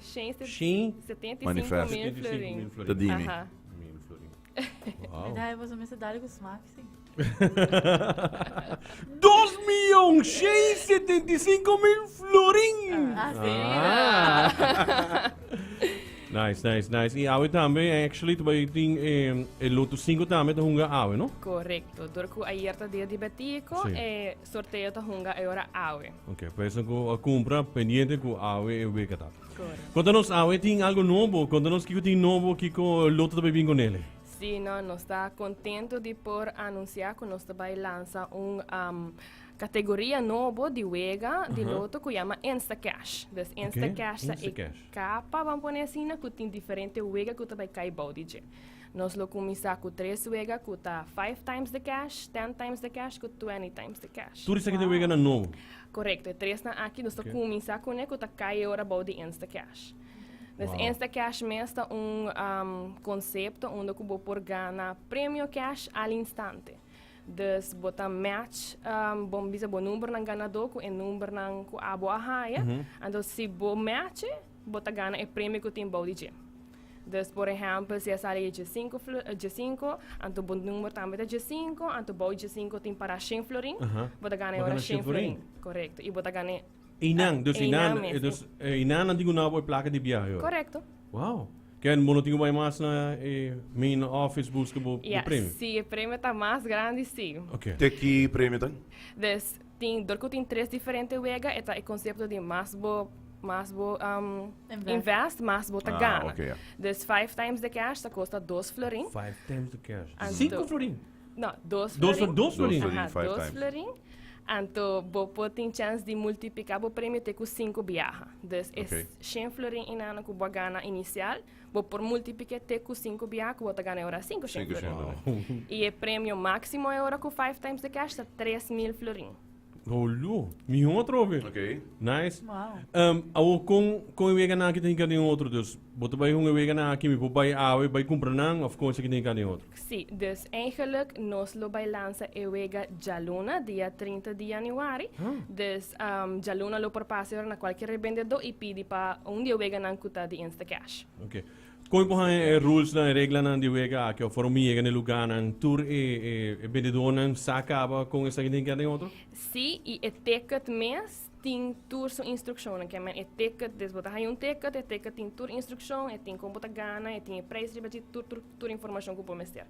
75 Manifest. mil florin. Ta dimi. Aha. Mil florin. Wow. Dai, boso mester dale ku smak, sí. 2.675.000 florin! Ah, sí. Ah. Nice, nice, nice. Y awe tambe, actually, tu bay tin eh, e Lotto 5 tambe ta hunga awe, no? Correcto. Door ku ayer ta dia di Betico, Sí. e sorteo ta hunga e ora awe. Ok, pues ku a cumpra pendiente ku awe e wega ta. Correcto. Contanos, awe tin algo nobo. Contanos kiko tin nobo, kiko Lotto ta bay bin con ele. Sí, no, nos ta contento di por anuncia cu nos ta bay lansa un um, categoria nobo di wega di loto cu yama Instacash. Dus Instacash ta e Instacash. capa, ban pone asina, cu tin diferente wega cu ta bay cay bou di dje. Nos lo cuminsa cu tres wega cu ta 5 times the cash, 10 times the cash cu 20 times the cash. Tur esaki ta weganan nobo. Correcto, e tresnan aki nos ta cuminsa cune cu ta cay e ora bou di Instacash. Dus Wow. Instacash mes ta un um, concepto unda cu bo por gana premio cash al instante. Dus bo ta match um, bon bisa bo numbernan ganador cu e numbernan cu abo a haya. Anto si bo match, bo ta gana e premio cu tin bou di dje. Dus por ehempel, si a sali 15, 15, anto bo number tambe ta 15, anto bou 15 tin para 100 florin, bo ta gana e Bo ora gana 100 100 florin. florin. Correcto. Y bo ta gana Einan, dus Einan einan, mes, eh, dus eh, einan nan tin ku nabo e plaka di biahe hoor. Correcto. Wow. Ken bo no tin ku bai mas na e main office buska bo, bo Ja, premio? si e premio ta mas grandi, si. Oké. Te ki premio tan? Dus tin, door ku tin tres diferente wega, e ta e concepto di mas bo mas bo um, Invest. invest, mas bo ta Ah, gana. oké, ja. Dus five times the cash ta kosta dos florin. Five times the cash. Anto- Cinco florin. No, dos Dos, florin. dos florin. Dos florin. Aha, five dos times. florin. Anto bo por tin chance di multiplica bo premio te cu cinco biaha. Dus e Ok. 100 florin inana cu bo a gana inicial, bo por multiplica te cu cinco biaha cu bo ta gana e ora cinco 100 Cinco florin. 100 florin. Y e premio maximo e ora cu five times the cash ta 3000 florin. Olu, mihó atrobe. Ok. Nice. Wow. Um, awo kon kon e weganan aki ta hinka den otro dus bo ta bai hunga e weganan aki mi por bai awe bai kumpra nan of kon esaki ta hinka den otro? Sí, dus eigenlijk nos lo bai lansa e wega djaluna, dia 30 di januari. Dus um, djaluna lo por pasa e ora na kualkier rebendedó i pidi pa un di e weganan ku ta di Instacash. Ok. Kon por haña e rulesnan, e reglanan di wega aki of ora mi yega na e lugánan tur e e e bendedónan sa kaba kon esaki tin keda den otro? Sí, i e ticket mes tin tur su instrukshonnan. Ke men e ticket, des bo ta haña un ticket, e ticket tin tur instrukshon, e tin kon bo ta gana, e tin e prijs riba dje, tur tur tur informashon ku bo mester.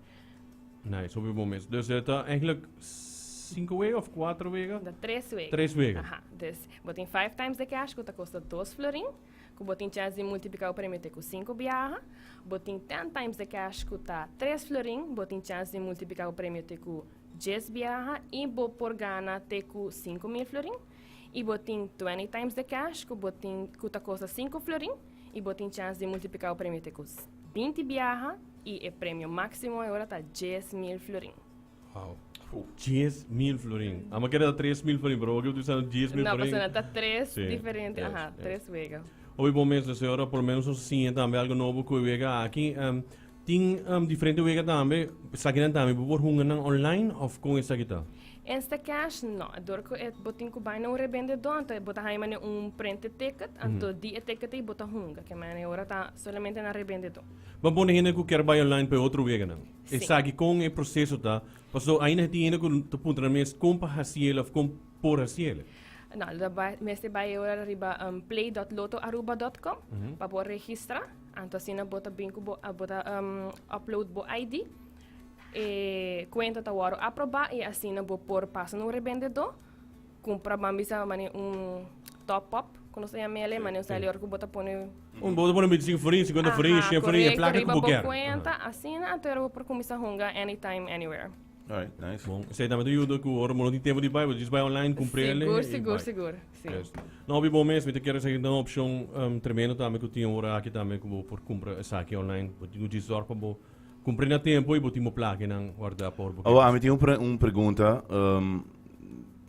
Nice, hopi bon mes. Dus e ta eigenlijk sinku wega of kuater wega? Ta tres wega. Tres wega. Aha, dus bo tin five times the cash ku ta kosta dos florin. Ku bo tin chèns di multipliká bo premio te ku sinku biaha. Bo tin ten times the cash ku ta tres florin, bo tin chèns di multipliká bo premio te ku djes biaha i bo por gana te ku 5000 florin. I bo tin 20 times the cash ku bo tin ku ta kosta sinku florin i bo tin chèns di multipliká bo premio te ku 20 biaha i e premio máksimo e ora ta 10,000 florin. Wow. 10,000 florin. Amo kere ta 3,000 florin, pero hopi utilizando 10,000 No, florin. pasobra ta tres Sí, diferente, yes, aha, yes. tres wega. Hopi bon mes, señora, por lo menos nos siña tambe algo nobo ku e wega aki. Um, tin um, diferente wega tambe, esakinan tambe, bo por hunga nan online of kon esaki ta? Instacash, no. Dor ku e bo tin ku bai na un rebendedor, anto bo ta haña mane un printed ticket, anto di e ticket ei bo ta hunga. Ke mane ora ta solamente na rebendedor. Bo pone hende ku kier bai online pa e otro weganan. Sí. Esaki kon e proseso ta, pasobra ainda tin hende ku ta puntra nan mes kon pa hasi el of kon por hasi el. No, lo bai, mester bai e ora riba um, play.lotoaruba.com pa bo registra. Anto asina bo ta bin ku bo, bo ta um, upload bo ID. E kuenta ta wòrdu aprobá i asina bo por pasa na un rebendedó, kumpra ban bisa mane un top up, ku nos ta yama ele, mane un sali ora ku bo ta pone Un bo ta pone 25 florin, 50 florin, Aha, 100 florin, e korekto, plaka ku riba bo bo kier. kuenta, asina anto ora bo por kuminsá hunga anytime, anywhere. Alright, nice. Bon, esei tambe ta yuda ku ora bo no tin tempu di bai, bo djis bai online, kumpr'é ele Sigur, i sigur, bai. sigur, si. Yes. No, hopi bon mes, mi ta kere esaki ta un opshon um, tremendo tambe ku tin ora aki tambe ku bo por kumpra esaki online. Bo tin ku djis zòrg pa bo Cumpri na tempo y bo tin bo plakinan warda pa ora bo Awo, kier. ami tin un pre un pregunta. Um,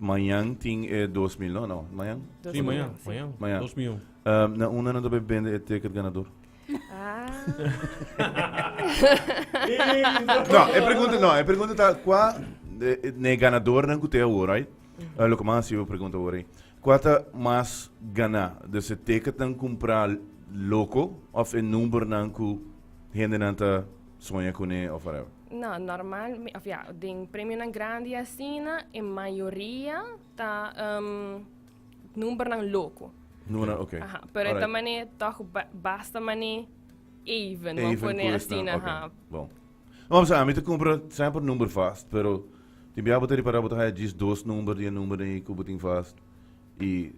mañan tin e 2000, no? No, mañan? Dos Sí, mañan, miljoen, sí. mañan. Mañan. Dos miljoen. Um, na unda nan ta bay bende e ticket ganador? Ah. No, e pregunta, no, e pregunta ta qua de, ne ganadornan ku te awor, right? Uh, loke mas hasi e pregunta awor ei. Qua ta mas gana? Dus e ticketnan kumpra. loko of e numbernan ku hendenan ta soña kuné of whatever? No, normal, of ja, den premionan grandi asina, e mayoria ta um, numbernan loko. Numbernan, ok. Aha, pero e ta mane toch basta mane even, even pone asina, okay. Ha. Bon. Vamos a, mi ta kumpra semper number vast, pero tin bia bo ta ripara bo ta haya djis dos number di e number ei ku bo tin vast i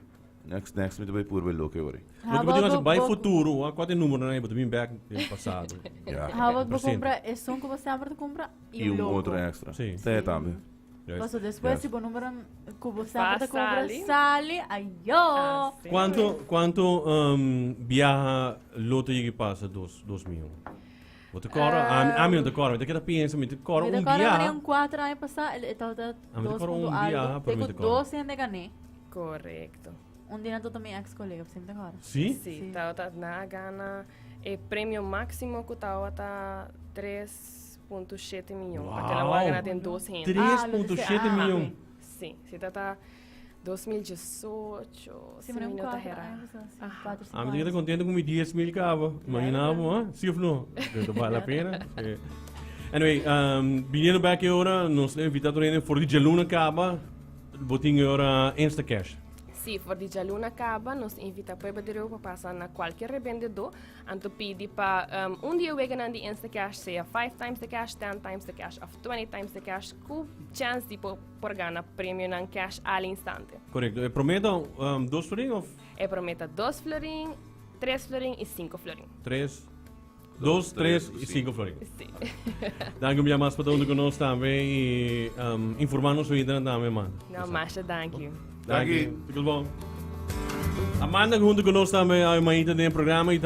next next mi ta bai purba e loke ora ei. Loke bo tin hasi bai futuro, wak kua ta e numbernan ei bo ta bin bek den pasado. Ja. How about bo kumpra esun ku bo semper ta kumpra i un loko. Otro extra. Si. Ta e tambe. Paso despues si bo numbernan ku bo semper ta kumpra sali, ayo. Kuanto kuanto biaha loto yegi pasa dos dos mion? Bo ta kòrda? Ami, ami no ta kòrda. Mi ta keda pensa, mi ta kòrda Mi ta un kòrda biaha. wanneer un kuater aña pasá, el e tabata Ah, mi ta dos kòrda punto un algo. biaha, pero Te mi ku ta kòrda. dos hende gané. Correcto. Un di nan tabata mi ex kolega, p'esei mi ta kòrda. Sí? Sí, Sí. tabata na gana e premio máximo ku tabata 3.7 miyon. Wow. Pa kela wou a gana den dos hende. Tres Ah, lo punto dise, shete ah, miyon. ok. Sí, sí tabata 2018, Sí, si maar mi un no ta kuater hera. aña pasá, sí, Aha. kuater, Ah, mi sinku ta keda aña. contento cu mi 10,000 caba. Imagina bo, ah? Sí of no? Pero vale la pena. Sí. Anyway, viniendo back e ora, nos ta invita tur hende for di djaluna caba, bo tin e ora Instacash. Sí, for di djaluna caba, nos ta invita pueblo di Aruba pa pasa na cualkier rebendedor, anto pidi pa un di e weganan di Instacash, sea 5 times the cash, 10 times the cash of 20 times the cash, cu chance di por por gana premionan cash al instante. Correcto. E prome ta dos florin of? E prome ta dos florin, tres florin y cinco florin. Tres, dos, tres y cinco florin. Sí. Danki un bia mas pa ta hunto cu nos tambe y informa nos oyentenan tambe, Amanda. No, masha danki. Danki. Tudo bom. Amanda hunto cu nos tambe awe mainta den e programa y.